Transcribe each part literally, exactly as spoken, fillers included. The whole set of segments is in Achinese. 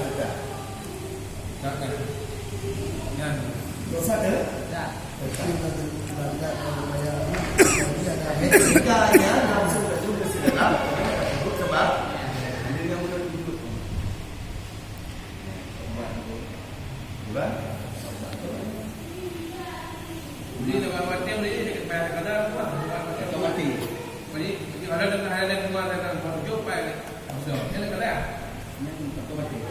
sebentar. Silakan. Nyan. Dosa ada? Dah. Tapi kalau kita bayar, dia ada. Jika dia langsung ke sini, segala, sebab dia yang boleh tunjuk. Bukan? Jadi, dalam artian dia, dia kena bayar kadar, bukan? Bukan artian mati. Jadi, jadi ada dengan, ada dengan dua, ada dengan dua tujuh, apa yang Maksud, ni nak kata? Ni tak tahu baca. Dia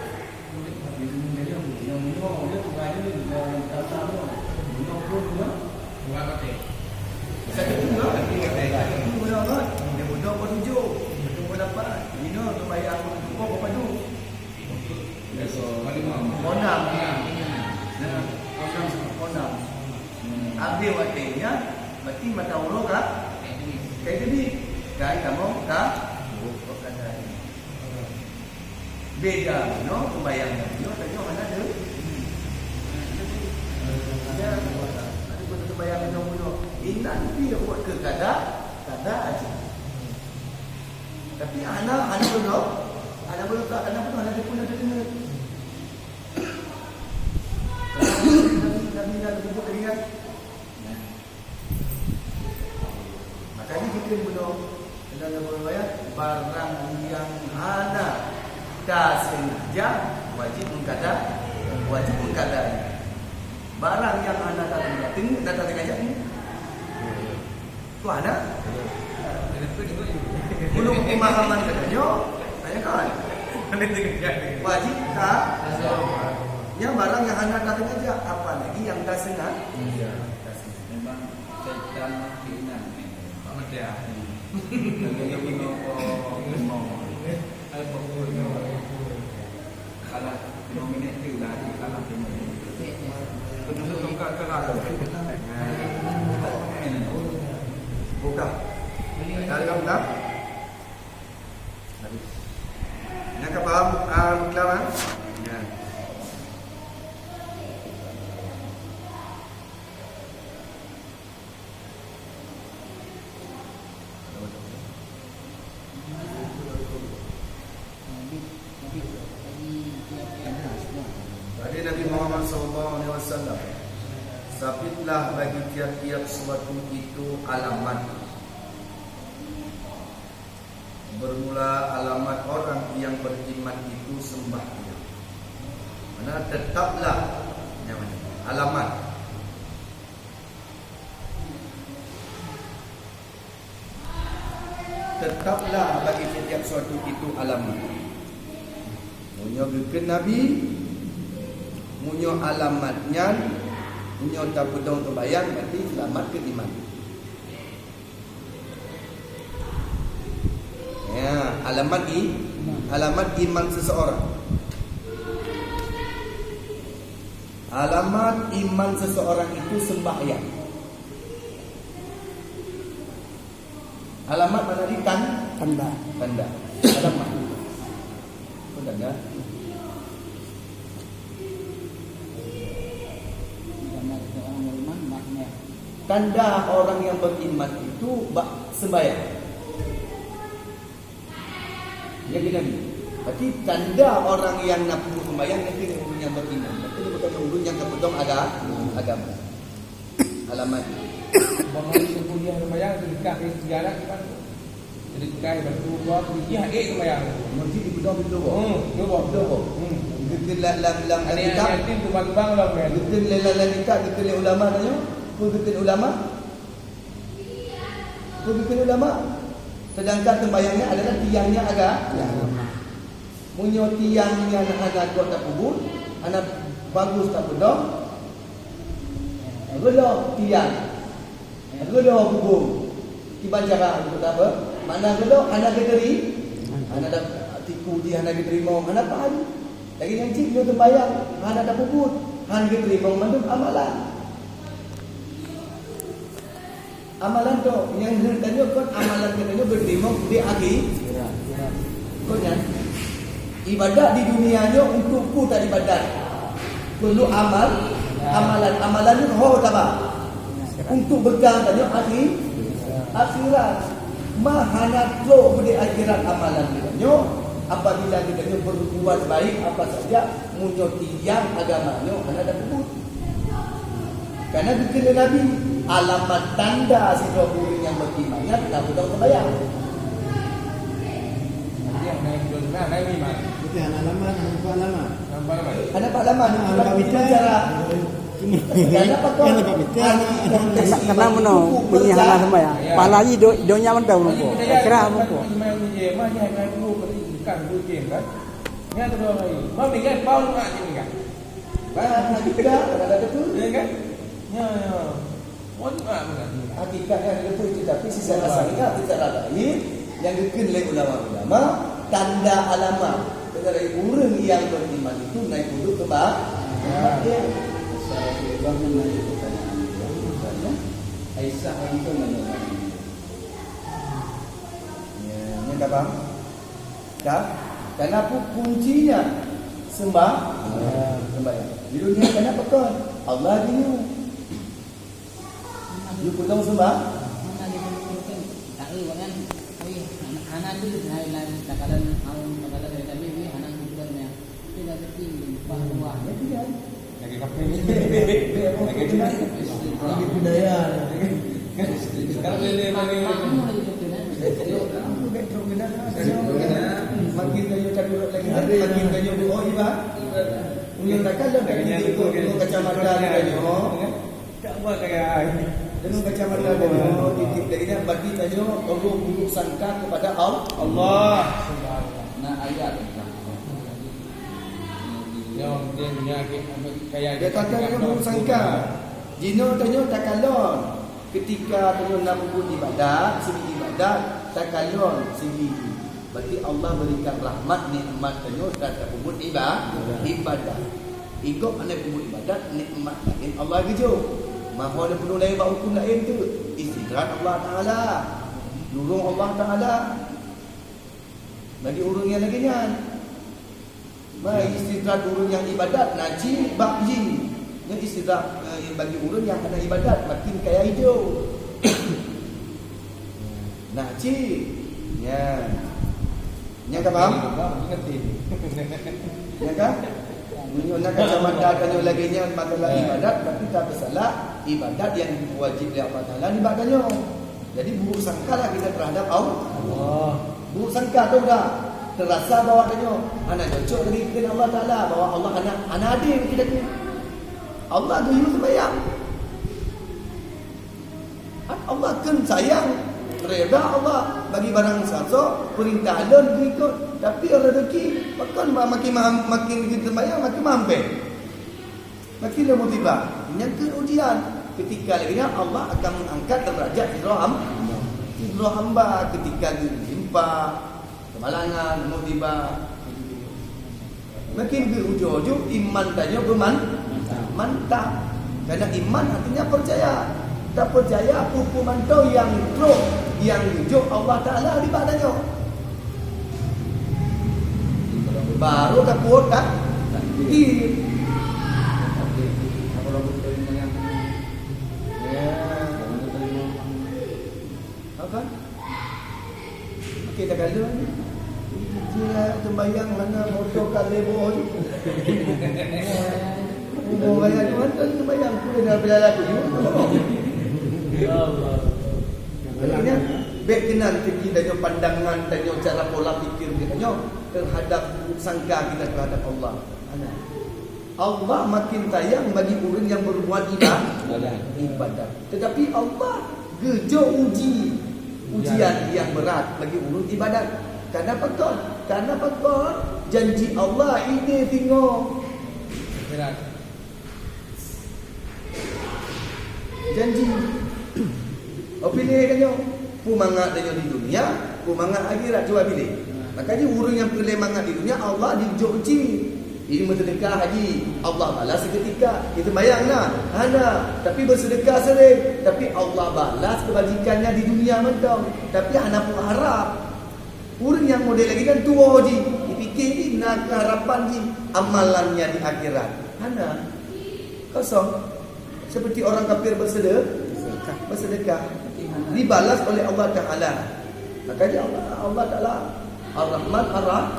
tak tahu baca. Dia tak tahu baca. Dia tak tahu baca. Dia tak tahu baca. Satu tu lah. Satu tu lah kan. Dia bodoh apa tujuh? Dia bodoh apa lapan? Dia nak tu bayar aku tu apa padu? Biasa. Kau enam. Nah, kau enam, kau enam. Habis waktunya, berarti mata ulo ka? Kayak gini. Kayak kamu ka? Kau kata ini. Beda bunoe, pembayang bunoe, tanyoe hana ada. Ya, ada pun pembayang bunoe-bunoe. Inan pi buat ke kada, kada aja. Tapi hana, hana bunoe, hana bunoe, hana bunoe, hana pun ada dengar. Nabi, Nabi, Nabi, Nabi, Nabi, Nabi, Maka jikheun bunoe, dalam riwayat, barang nyang hana taseungaja wajib mengkada, wajib mengkada. Barang nyang hana taseungaja, teng-, hana taseungaja ni. Tu hana. Ulun pemahaman katanya, tanya kan? Wajib ta-, nyang barang nyang hana taseungaja, apalagi nyang taseungaja. Iya. Memang setan mati inan. Mak mati ah. Kalau dia punya apa, mau. Kalah lima minit tu lah, kalah lima minit. Penuh tongkat kalah tu. Buka. Dari kamu dah? Habis. Nak ka paham? Ah, Islam, ah? Ya. Dari Nabi Muhammad sallallahu alaihi wasallam, sabitlah bagi tiap-tiap suatu itu alamat. Bermula alamat orang yang beriman itu sembah Dia. Mana tetaplah, namanya alamat. Tetaplah bagi setiap suatu itu alamat. Meunyoe geukheun Nabi, meunyoe alamat nyan, meunyoe tapeudong teubayang, berarti seulamat keu iman. Ya, alamat i-, alamat iman seseorang. Alamat iman seseorang itu sembahyang. Alamat mana di tan? Tanda. Tanda. Alamat. Apa tanda? Tanda orang yang beriman itu bak sembahyang. Yang kena ni. Berarti tanda orang yang nak peubuet sembahyang, yang kena ureueng yang beriman. Berarti dia bukan ureueng yang kepedoman aga-, agama. Alamat. Umpama dia sembahyang, dia dekat dengan sejarah, kan? Dia dekat, lepas tu, dia, dia, eh, sembahyang. Masjid di Bedong, di Bedong. Hmm, Bedong. Bedong. Hmm. Geukheun lam, lam, lam kitab. Ada yang yatim tu, bang-bang lah, kan? Geukheun lam, lam, lam kitab, geukheun lé ulama tanya. Apa geukheun ulama? Apa geukheun ulama? Sedangkan sembahyang nyan adalah tiang nyang aga-, agama. Meunyoe tiang nyan hana gét tapeubuet, hana bagus tapeudong, reuloh tiang, reuloh bubông. Kiban cara untuk apa? Makna reuloh hana geuteri-, hana ada tiku jih, hana geuteurimong, hana pahan. Lagèe nyan cit meunyoe sembahyang hana tapeubuet, hana geuteurimong mandum amalan. Amalan tu, nyang geutanyoe kon amalan geutanyoe beurimong di akhi-, kon nyan. Ibadat di dunia nyoe untuk peue taibadat? Perlu amal, amalan, amalan nyoe ho taba. Untuk bekal tanyoe akhi-, akhirat. Ma hana trok di akhirat amalan geutanyoe, apabila geutanyoe berbuat baik apa saja, meunyoe tiang agama nyoe hana tapeubuet. Karena geukheun lé Nabi, alamat tanda sidroe ureueng nyang beriman nyan tapeudong sembahyang. Nah, nah, ini, Mak. Betul, hana alamat, hana nampak alamat. Hana nampak alamat. Hana nampak mita. Cara. Hana nampak mita. Karena, karena meunoe, meunyoe hana sembahyang. Ya. Pahala jih do-, donya mantong meureumpok. Akhirat meureumpok. Iman ni je, mah ni hana dua, berarti bukan, bukan, kan? Nyan tu orang lain. Mami kan, bau nak je kan? Bah, hakikat, ada kata tu. Ya kan? Ya, ya. Mohon maaf, bukan? Hakikat kan ada tu, tapi secara syariat, secara lahir, yang dikheun lé ulama-ulama, tanda alamat kepada ureueng nyang beriman itu naik pondok ke ba-, ya. Secara keilmuan naik pertanyaan dia, misalnya, Aisyah itu menanya. Ya, ini dah faham? Dah? Karena pu-, kuncinya sembah-, sembahyang. Di dunia kenapa kon? Allah di dunia. Yue peudong sembah-, Lagi kapé ni. Lagi tu. Lagi budaya. Sekarang boleh, boleh. Makin kayu tak duduk lagi, makin kayu duduk, oh, iba. Ulun takkan dah bagi dia ikut, ikut kacamata dia tanya. Tak buat kaya ai. Dengan kacamata dia, titip lagi dah, bagi tanya, Allah buruk sangka kepada Al-, Allah. Nah, ayat. Nyoe, dia punya kaya dia kata dia buruk sangka. Jinoe tanyoe takalon. Ketika tanyoe na peubuet ibadat, segi ibadat, takalon segi. Berarti Allah berikan rahmat nikmat tanyoe dan tapeubuet iba-, ibadat. Igob hana peubuet ibadat, nikmat laén Allah geujok. Maho na peunoh laén bak huköm laén tu, istidraj Allah Taala. Nurung Allah Taala. Bagi ureuëng nyang lagée nyan. Bah, istidraj ureuëng nyang ibadat, na cit bak jih. Nyan istidraj, eh, bagi ureuëng nyang hana ibadat, makin kaya ijo. Na cit. Nyan. Nyan ka paham? Nyan ka? Meunyoe na kacamata tanyoe lagée nyan masalah ibadat, berarti tapeusalah ibadat nyang wajéb lé Allah Taala nibak tanyoe. Jadi, buruk sangkalah kita terhadap Allah. Buruk sangka tu dah terasa bahwa tanyoe hana cocok lagi keu Allah Taala, bahwa Allah hana, hana adil kita tu. Allah geuyue seumayang. Allah kheun sayang, reda Allah bagi barang sasa, peurintah lôn geukot. Tapi rezeki, pakon ma-, makin ma-, makin geuseumayang, makin mampet. Makin lé musibah. Nyang keu ujian. Ketika lagée nyan Allah akan mengangkat derajat sidroe ham-, sidroe hamba ketika geumeulimpa, kemalangan, musibah. Makin geu ujoe-ujoe iman tanyoe beuman-, Mantap. Karena iman artinya percaya. Tapeucaya peue-peue mantong nyang trok, nyang geujok Allah Taala nibak tanyoe. Baru tapuot takdir. Ya. Apa? Okey, dah kalau ni. Dia sembahyang mana motor kat lebo tu. Umur raya tu kan tak sembahyang. Pun dah bila lagu. Ya Allah. Artinya, bek keunan segi tanyoe, pandangan tanyoe, cara pola pikir tanyoe terhadap sangka kita terhadap Allah. Ana. Allah makin sayang bagi ureuëng nyang berbuat iba-, ibadat. Tetapi Allah geujok uji, ujian nyang berat bagi ureuëng ibadat. Karena pakon? Karena pakon? Janji Allah ideh singoh. Berat. Janji. Oh, piléh tanyoe. Peue mangat tanyoe di dunia, peue mangat akhirat, cuba piléh. Maka jih ureuëng nyang peureulée mangat di dunia, Allah dijok uji. Ini bersedekah haji, Allah balas seketika. Kita bayang na, hana, tapi bersedekah sering, tapi Allah balas kebajikannya di dunia mantong. Tapi hana peuharap. Ureuëng nyang model lagée nyan tuwoe jih, dipike jih na keuharapan jih amalannya di akhirat. Hana. Kosong. Seperti orang kafir bersedekah, bersedekah, dibalas oleh Allah Taala. Makanya Allah, Allah Taala Ar-Rahman Ar-Rah-,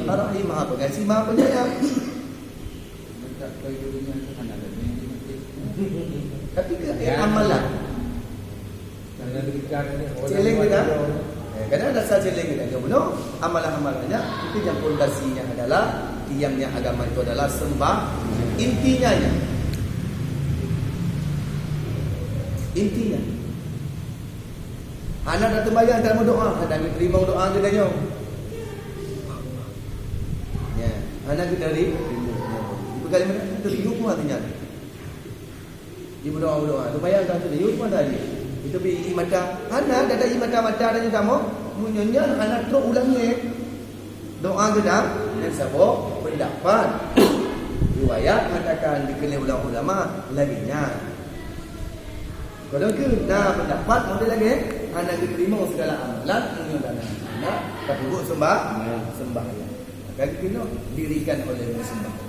Ar-Rahim, Maha Pengasih, Maha Penyayang. Tapi ke, eh, amalan. Celeng kita. Eh, kadang dasar celeng kita. Nyoe bunoe, amalan-amalannya, itu yang pondasinya adalah, tiangnya agama itu adalah sembah. Intinya, ya. Intinya. Hana dah sembahyang, tak mau doa, hana diterima doa kita nyoe. Ya, hana kita terima. Bukan mana kita terima pun hatinya. Ibu doa, ibu doa. Lumayan kan tu, yuk mana dia? Itu bi mata. Hana, dah ada mata-mata dah nyata mo. Munyonya hana trok ulang ni. Doa gedang dan sabo pendapat. Riwayat mengatakan dikena ulama-ulama laginya. Kalau ke na pendapat model lagi, hana diterima segala amalan, munyonya dah hana, tapi buat sembah, sembahyang. Maka dikena dirikan oleh sembahyang.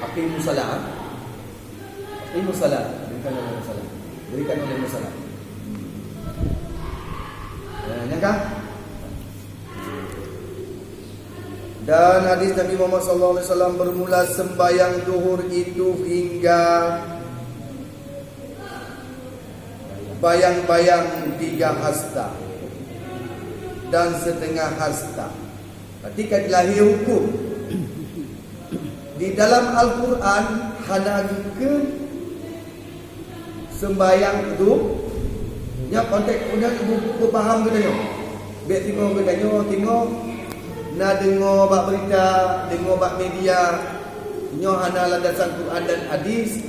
Aqimus shalah. Aqimus shalah. Dirikan oleh musalli. Dirikan oleh musalli. Ya, nyangka? Dan hadis Nabi Muhammad sallallahu alaihi wasallam bermula sembahyang zuhur itu hingga bayang-bayang tiga hasta dan setengah hasta. Berarti ka dilahé hukum. Di dalam Al-Quran hana geukheun sembahyang tu, nyoe konteks, nyoe bu-, bu-, paham geutanyoe. Bèk singoh geutanyoe, singoh na deungoe bak berita, deungoe bak media, nyoe hana landasan Quran dan hadis,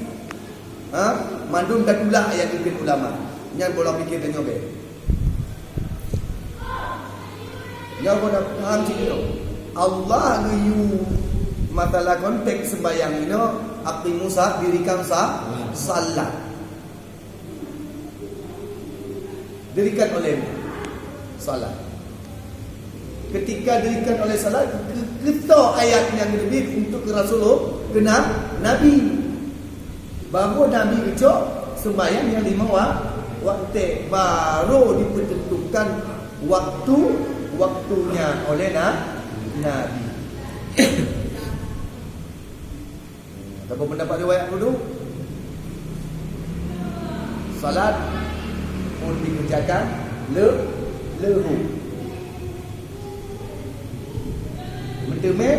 ha? Mandum tatulak ayat geukheun ulama. Nyan pola pikir tanyoe bèk. Nyoe keuneuk paham cit nyoe. Allah geuyue masalah konteks sembahyang inoe, aqimus sha-, dirikan sha-, salat. Dirikan oleh salat. Ketika dirikan oleh salat, ke-, keutô ayat nyang leubeh untuk keu Rasulullah, keu na-, Nabi. Baru Nabi geucok sembahyang nyang lima wa-, waktu, baru dipeutentukan waktu-waktunya oleh na-, Nabi. Ataupun pendapat riwayat dulu, salat pun dikerjakan le-, leuhu. Meuteumé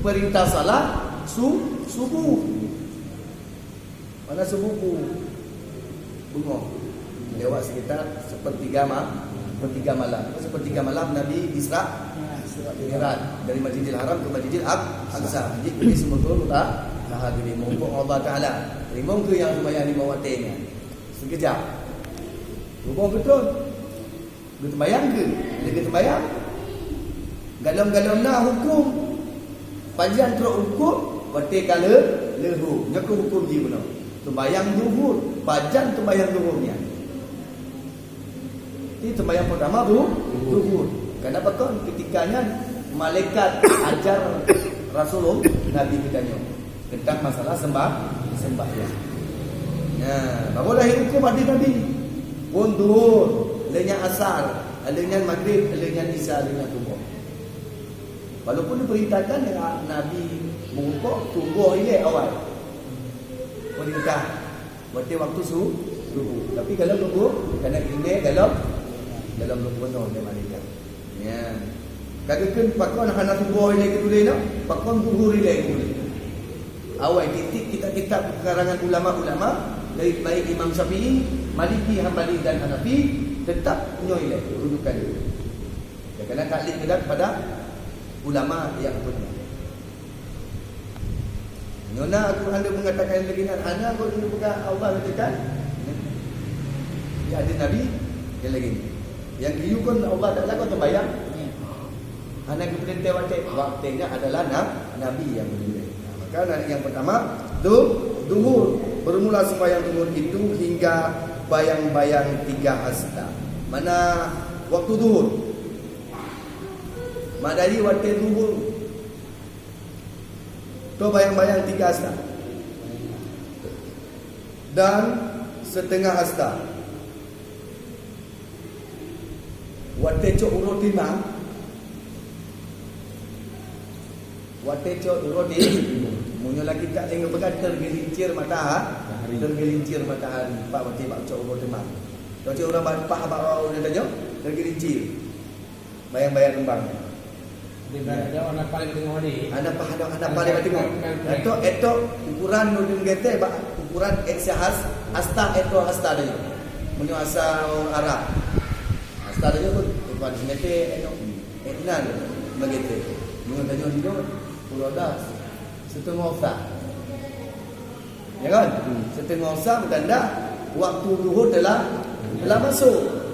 perintah salat su-, subuh. Mana subuh bu-, beungoh. Lewat sekitar sepertiga ma-, sepertiga malam. Sepertiga malam Nabi Isra Mi'raj dari Masjidil Haram ke Masjidil Aq-, Aqsa. Jadi, ini semua turun kota Maha Gede. Mumpung Allah Taala. Rimong ke yang sembahyang lima waktu ni? Sekejap. Rimong ke turun? Geuteumbayang keu? Lé geuteumbayang. Galom-galom na huköm. Panjang trok huköm, Watèe ka lheuh, lheuh. Nyoe keuh hukôm jih bunoe. Seumbahyang zuhur, pajan seumbahyang zuhur nyan. Jadi seumbahyang peurtama tu, zuhur. Kenapa kon? Keutika nyan malaikat ajar Rasulullah, Nabi geutanyoe, teuntang masalah seumbah-, seumbahyang. Nah, baru lahé hukôm hadis Nabi. Phôn zuhur, lheuh nyan asar, lheuh nyan magrib, lheuh nyan isya, lheuh nyan suboh. Walaupun diperintahkan ya, Nabi meurukok suboh ilèe awai. Perintah. Watèe waktu su-, suboh. Tapi golom lôn, karena ilèe golom, golom lôn bunoe lé malaikat. Ya. Ka geukheun pakon hana suboh ilèe geutuléh nyoe, pakon zuhur ilèe geutuléh. Awai tieb-tieb kitab-kitab karangan ulama-ulama, baik, baik Imam Syafi'i, Maliki, Hambali dan Hanafi, tetap nyoe ilèe rujukan. Ya, karena taklid kita kepada ulama yang benar. Nyoe na Al-Quran dia mengatakan lagi nyan, hana kon geupeugah Allah katakan. Ya, ada Nabi yang lagi ni. Yang geuyue kon Allah Taala kon sembahyang. Hana geupeurintah watèe. Watèe nyan adalah na-, Nabi yang meulintah. Maka na-, yang pertama, du-, duhur. Bermula sembahyang duhur itu hingga bayang-bayang tiga hasta. Mana waktu duhur? Madari watèe duhur. Tu bayang-bayang tiga hasta dan setengah hasta. Watèe cok uroe timang, watèe cok uroe timang, meunyoe lagi tak ingat peugah tergelincir mataha-, tergelincir matahari. Pak watèe bak cok uroe timang. Cok uroe bak, pak bak uroe tanyoe tergelincir. Bayang-bayang rembang. Di mana ada anak paling tengok ni. Anak paling, anak paling tengok. Kan, kan. Etok, etok ukuran nudin gete bak ukuran eksa has, asta etok asta dia. Meunyoe asa Arab. Asta dia pun ukuran meter etok. Eknan megete. Meunyoe tanyoe di luar, puluh dah. Setengah otak. Ya kan? Setengah otak bertanda waktu zuhur telah, telah masuk.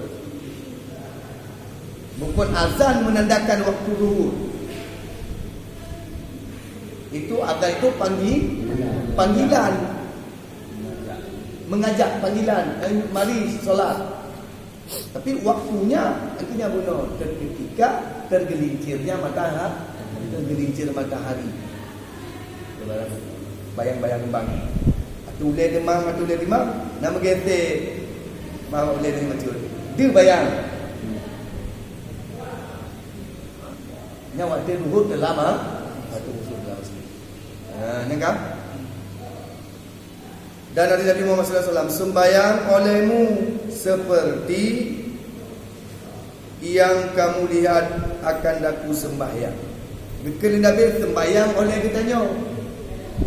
Bukan azan menandakan waktu zuhur. Itu azan itu panggi-, panggilan. Mengajak panggilan, "Eh, mari solat." Tapi waktunya, artinya bunoe, ketika tergelincirnya matahari, tergelincir matahari. Bayang-bayang rembang. Atau ulèe timang, atau ulèe timang, na meugete bak ulèe timang macul. Deuh bayang. Nyan watèe zuhur telah ma-, watèe zuhur telah masuk. Ha, nyan kan? Dan hadis Nabi Muhammad sallallahu alaihi wasallam, "Sembahyang olehmu seperti yang kamu lihat akan aku sembahyang." Geukheun lé Nabi, "Sembahyang oleh geutanyoe."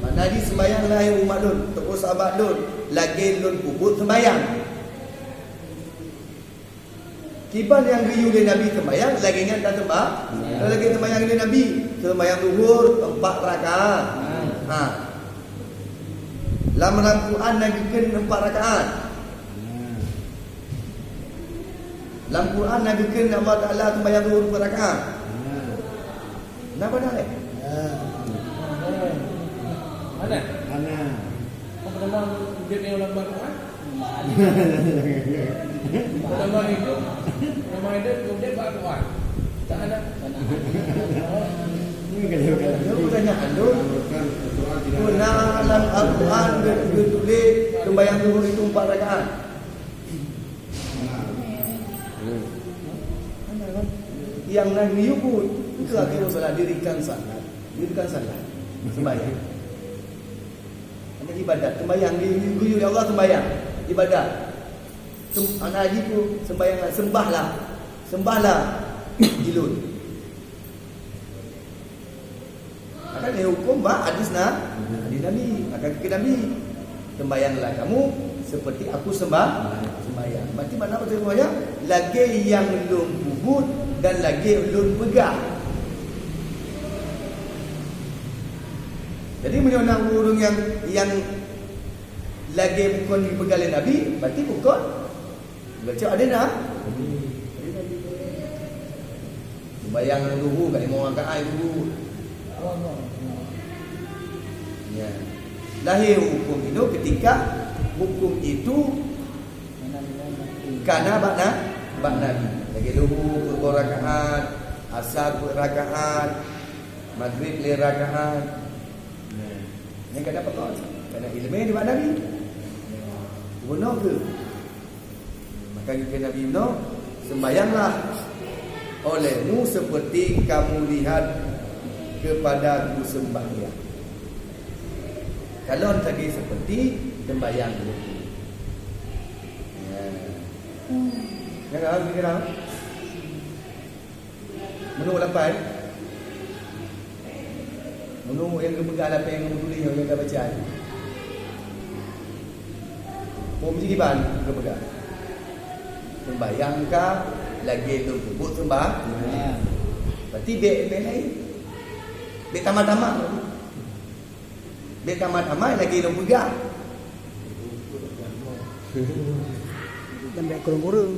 Makna jih sembahyang lah, hai umat lôn, ataupun sahabat lôn, lagèe lôn peubuet sembahyang. Kiban nyang geuyue lé Nabi seumayang, lagèe nyan taseumba-, lagèe seumayang lé Nabi. Seumayang Zuhur empat rakaat. Ha. Lam, lam Quran na geukheun empat rakaat. Lam Quran na geukheun Allah Taala seumayang Zuhur empat rakaat. Na padahai? Hana. Hana. Apa nama udép nyang lam Quran? Nama hidup, nama hidup udép bak Quran. Tak ada. Ini pertanyaan tu. Pernah lam Al-Quran dia tulis sembahyang Zuhur itu empat rakaat. Nyang na geuyue buet, itu akhirul salat, dirikan salat. Dirikan salat. Sembahyang. Hanya ibadat, sembahyang. Di, di, di Allah sembahyang. Ibadat. Sem-, anak haji tu sembahyang, sembahlah. Sembahlah. Ilun. Maka dihukum bak hadis na-, hadis Nabi. Maka kata Nabi, "Sembahyanglah kamu seperti aku sembah-, sembahyang." Berarti makna betul sembahyang, lagèe nyang lôn peubuet dan lagèe lôn peugah. Jadi, meunyoe na ureueng nyang, nyang lagèe bukon dipeugah lé Nabi, berarti bukon Baca ada dah? Sembahyang duhur kat lima rakaat dulu. Ya. Lahé huköm itu ketika huköm itu kana bak na-, bak Nabi. Lagée luhur peuet boh rakaat, asar peuet rakaat, magrib lhée rakaat. Ya. Nyang kana pakon, kana ileumé nibak Nabi. Bunoe keuh. Maka geukheun Nabi Nuh, "Sembahyanglah olehmu seperti kamu lihat kepadaku sembahyang." Kalon lagée seperti sembahyang. Ya. Ya kan, kira? Meunurot lapai, meunurot nyang geupeugah lapai nyang geutuléh nyoe nyang ka baca. Phom jih kiban geupeugah. Sembahyang ka lagée lôn peubuet sembah-, berarti bék, bék laén. Bék tamah-tamah. Bék tamah-tamah lagée lôn peugah. Dan bék kureueng-kureueng.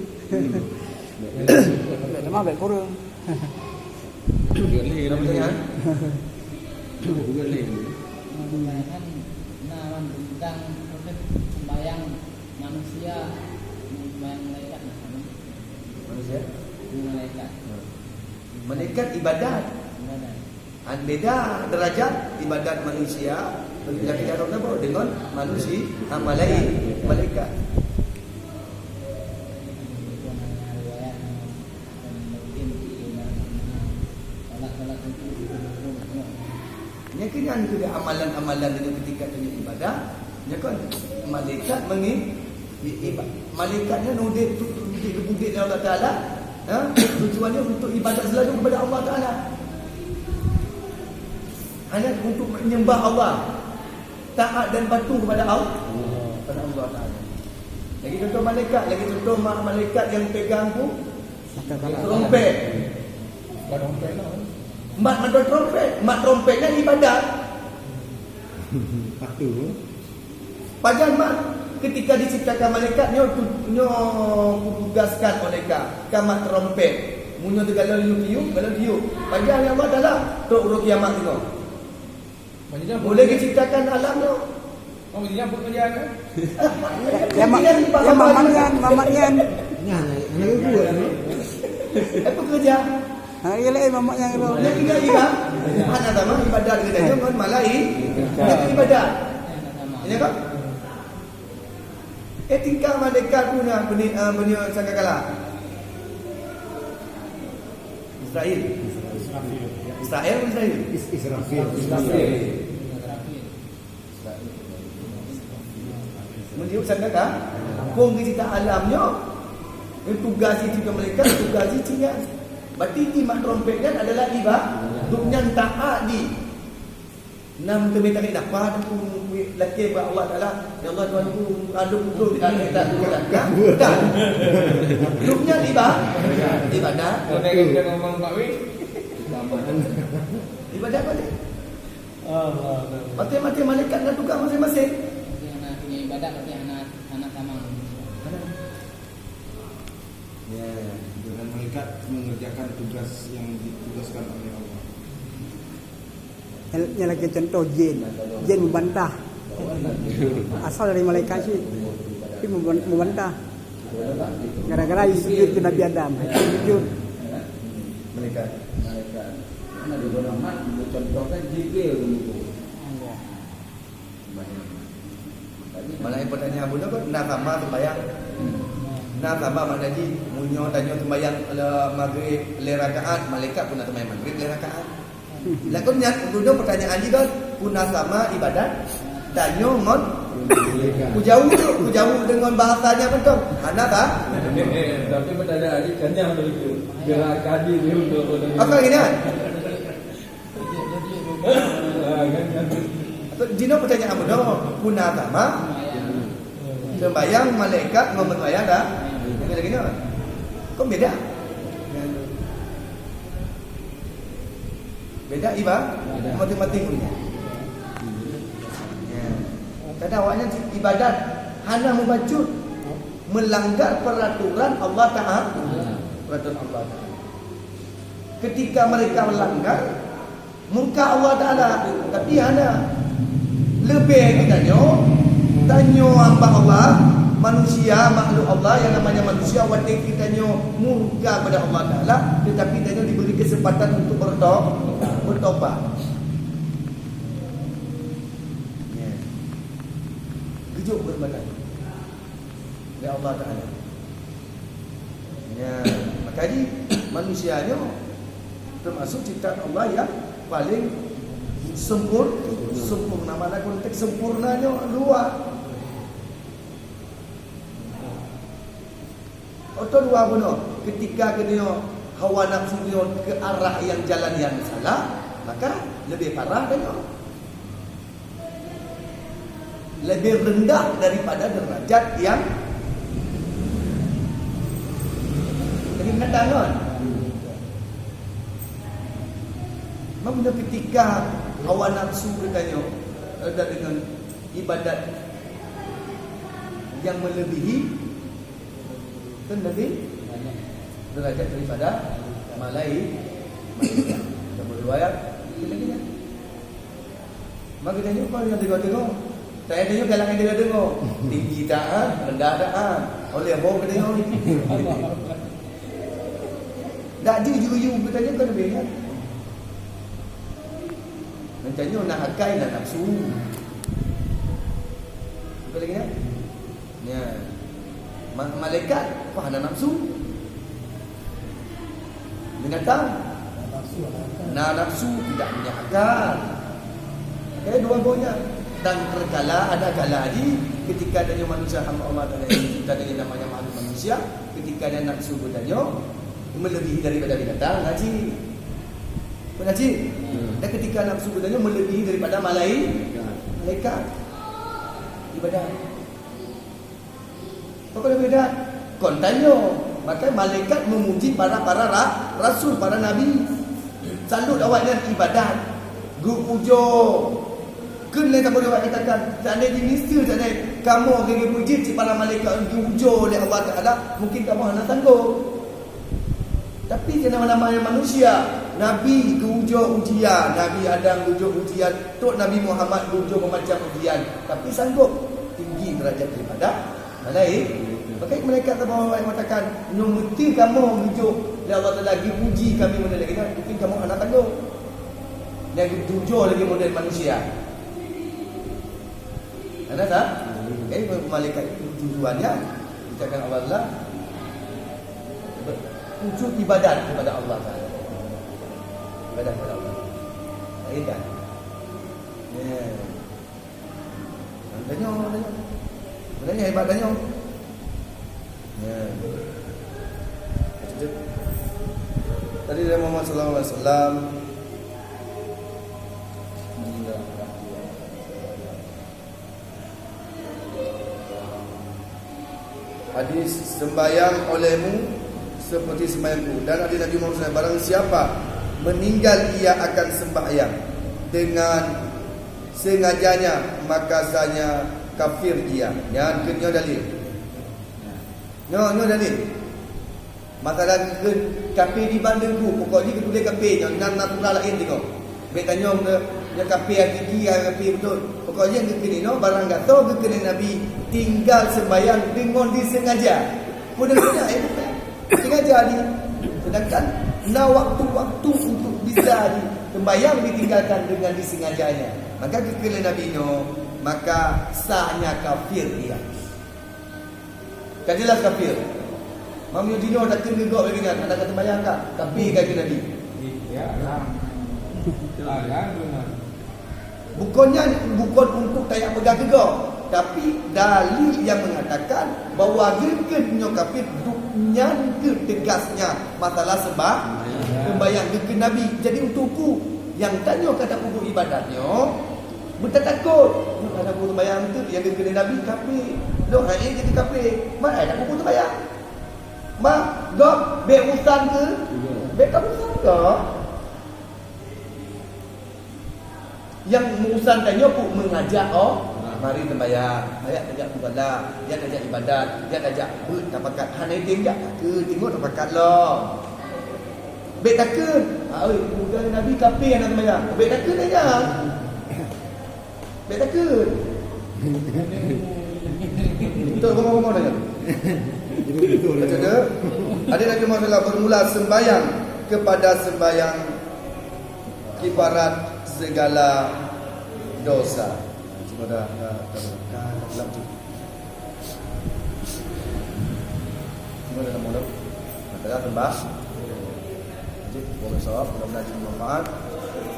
Bék tamah bék kureueng. Bukan lé, nama tanya. Bukan lé. Kan na lam tentang proses sembahyang manusia, sembahyang malaikat, nah. Manusia? Malaikat. Malaikat ibadat. Ibadat. An beda derajat ibadat manusia, lagée jaroe nabo deungon manusia, ha, malai-, malaikat. Nyan keuh nyan keuh amalan-amalan deungon ketika tanyoe ibadat, nyan kan malaikat mengi-, I-, iba-, malaikat nyan udeb tu, udeb, udeb lé Allah Taala, ha? Tujuannya untuk ibadat selalu kepada Allah Taala. Hanya untuk menyembah Allah, taat dan patuh kepada Allah, kepada Allah Taala. Lagi contoh malaikat, lagi contoh ma-, malaikat yang pegang tu, Sangkakala. Trompet. Bukan trompet lah. Mat mantong trompet. Mat trompet nyan ibadat. Patuh. Pajan mat ketika diciptakan malaikat nyoe tu-, nyoe kutugaskan oleh ka, ka mat trompet. Meunyoe teugalon yue tiup, galon tiup. Pajan ya Allah Taala, trok uroe kiamat nyoe. Maksudnya, boleh diciptakan alam tu. Oh, maksudnya apa kerja kan? Yang ma-, yang mamak nyan, mamak nyan. Nah, nah, nah, itu buat ni. Apa kerja? Ha, iya lah, eh, mamak nyan tu. Yang tinggal juga. Hana sama ibadat kita tu kan malai. Itu ibadat. Ini kan? Eh, tingkat malaikat tu nak beni-, ah, beni sangkakala. Israel. Israel, Israel. Is-, Israfil. Israfil. Meunyoe sangkakala, kong di cita alam nyoe, eh, tugas itu ke mereka, tugas itu ya. Berarti timak trompet kan adalah iba-, duk nyan taat di. Nam teumé tarék nafah, lakée bak Allah Taala, "Ya Allah, Tuhanku, aduh, beutôi, tak, tak, tak, tak." Duk nyan iba-, ibadat. Kau tengok dia ngomong Pak Win. Ibadat apa ni? Allah, Allah. Mati-mati malaikat dan tugas masing-masing. Berarti hana punya ibadat, berarti hana, hana sama. Ya, dan malaikat mengerjakan tugas yang ditugaskan oleh Allah. Nyan lagée contoh jin. Jin meubantah. Asal dari malaikat cit. Tapi meuban-, meubantah. Gara-gara jisujud keu Nabi Adam. Sujud. Malaikat. Malaikat. Mana di Muhammad, contohkan Jibril dulu. Mana yang pertanyaan Abu Dawud, na sama sembahyang. Na sama makna jih, meunyoe tanyoe sembahyang le magrib lhée rakaat, malaikat pun na sembahyang magrib lhée rakaat. Lakoe nyan, Abu Dawud pertanyaan jih kan, pun na sama ibadat, tanyoe ngon kujaweueb, kujaweueb deungon bahasa nyan beutôi. Hana ta? Tapi pertanyaan jih kan nyan begitu. Gerak kadi dia untuk. Apa gini kan? Atau jinoe pertanyaan mudah, pun na sama. Sembahyang malaikat ngon sembahyang dah. Lagi-lagi nyoe. Kok beda? Beda iba-, beda. Mati-mati punya. Ya. Kadang awaknyan ibadat hana mubacut, melanggar peraturan Allah Taala. Peraturan Allah Taala. Ketika mereka melanggar, murka Allah Taala, tapi hana. Leubeh geutanyoe, tanyoe hamba Allah, manusia, makhluk Allah yang namanya manusia, watèe geutanyoe murka kepada Allah Taala, tetapi tanyoe diberi kesempatan untuk berto-, bertobat. Ya. Geujok beuet badan lé Allah Taala. Ya, maka di manusia nyoe termasuk ciptaan Allah yang paling sempur-, sempurna. Mana konteks sempurna nyoe luar. Atau dua bunoe, ketika geutanyoe hawa nafsu nyoe ke arah yang jalan yang salah, maka lebih parah tanyoe. Lebih rendah daripada derajat yang ringan tangan. Memang ketika hawa nafsu geutanyoe ada dengan ibadat yang melebihi, kan lebih derajat daripada malai-, malaikat. Nombor dua ya, lagi ya. Maka tanyoe kon nyang deungoe-deungoe. Tanyoe galak nyang deungoe-deungoe. Tinggi that, ha? Rendah that, ha? Oleh ho geutanyoe. Dak jih ju-ju geutanyoe kon leubeh nyan. Geutanyoe na akai, na nafsu. Betul lagi nyan? Ya. Ma-, malaikat, wah, na nafsu. Binatang, na nafsu, tidak punya akal. Oke, dua-duanya. Dan terkala, ada kala jih, ketika tanyoe manusia hamba Allah Taala yang cipta tanyoe namanya makhluk manusia, ketika ada nafsu geutanyoe melebihi daripada binatang, na jih. Betul jih? Hmm. Dan ketika nafsu geutanyoe melebihi daripada malai-, malaikat. Ibadah. Pakon beda? Kon tanyoe. Maka malaikat memuji para, para ra-, rasul, para nabi. Salut awaknyan ibadat. Geupujoe. Kheun lé saboh riwayat katakan, seandai jih miseue, seandai kamoe geupuji cit para malaikat geupujoe lé Allah Taala, mungkin kamoe hana sanggob. Tapi keu nama-nama manusia, Nabi geuujoe ujian, Nabi Adam geuujoe ujian, trok Nabi Muhammad geuujoe meumacam ujian, tapi sanggob tinggi derajat daripada malaikat. Maka malaikat teuma mengatakan, "Nyoe meuti kamoe geujok lé Allah Taala geupuji kami meunyoe lagèe nyan, mungkin kamoe hana sanggob." Nyang geuujoe lagèe model manusia. Hana sah? Jadi, malaikat itu tujuannya, ucapkan Allah Taala, untuk ibadat kepada Allah Taala. Ibadat kepada Allah. Ibadat. Ya. Tanyoe, tanyoe. Sebenarnya hebat tanyoe. Ya. Tadi Nabi Muhammad sallallahu alaihi wasallam meninggal. Hadis, "Sembahyang olehmu seperti sembahyangku." Dan hadis Nabi Muhammad sallallahu alaihi wasallam, "Barang siapa meninggal ia akan sembahyang dengan sengajanya, maka sanya kafir ia." Nyan keuh nyoe dalil. Nyoe, nyoe dalil. Masalah geukheun kafé di bandeueng bu, pokok jih geutuléh kafé nyoe, nan, nan sura laén singoh. Bèk tanyong nyoe, nyoe kafé hakiki, kafé beutôi. Pokok jih geukheun inoe, barang gasoe geukheun lé Nabi tinggal sembahyang deungon disengaja. Peue geukheun, eh, sengaja di. Sedangkan na waktu-waktu untuk bisa di sembahyang ditinggalkan dengan disengajanya. Maka geukheun lé Nabi nyoe, maka sahnya kafir ia. Ka jeulaih kafir. Meunyoe jinoe takheun geugok lagèe nyan, hana ka teumbayang ka? Kafir ka keu Nabi. Iya, haram. Haram benar. Bukon nyan, bukon untuk tajak peugah geugok, tapi dalil nyang meungatakan bahwa geukheun nyoe kafir, dum nyan keuh teugasnya masalah sembah-, sembahyang geukheun Nabi. Jadi, untuk ku nyang tanyoe ka tapeubuet ibadat nyoe, beutatakot. Nyoe ka tapeubuet sembahyang tu, nyang geukheun Nabi kafé. Lôn hai jadi kafé. Ma hai tapeubuet sembahyang. Ma, gob bèk urusan keu? Bèk ka urusan gob. Nyang urusan tanyoe pun meungajak, oh, mari sembahyang, jak tajak musala, jak tajak ibadat, jak tajak beuet tapakat. Hana idéh jak takheun, teungoh tapakat lom. Bèk takheun, "Ai, bukan Nabi kafé hana sembahyang." Bèk takheun nyan. Bèk takot. Betul, bohong-bohong dah. Baca ke? Hadis Nabi Muhammad sallallahu alaihi wasallam, bermula sembahyang kepada sembahyang kifarat segala dosa. Cuma dah, dah, dah, dah, dah, dah, dah. Cuma dah, dah, dah. Dah, dah, dah. Jadi, boleh sawab, mudah-mudahan jadi manfaat.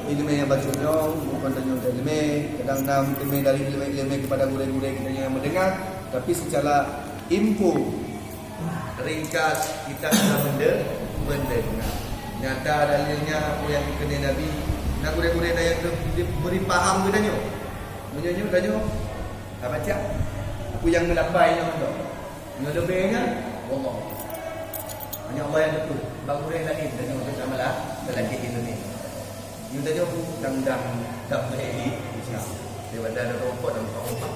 Ileumèe nyang bacut nyoe, bukan tanyoe ileumèe, kadang na ileumèe dari ileumèe-ileumèe kepada gurèe-gurèe kita nyang mendengar, tapi secara info, ringkas, kita sudah mende-, mendengar. Nyata dalilnya apa yang dikeunai Nabi, na gurèe-gurèe na nyang beri paham keu tanyoe. Meunyoe nyoe tanyoe, ka baca. Apa nyang meulapai nyoe tu? Nyoe leubeh nyan, Allah. Hanya Allah nyang teupeue. Bak gurèe laén, dan nyoe sama lah, lelaki di dunia. Nyoe dan nyoe dang-dang, dang beri di Islam. Daripada ada rokok dan bukan rokok.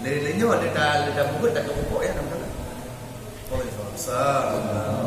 Le, le nyoe ada dah, ada dah buat, tak ada rokok ya, dalam sana. Oh, ya, salah.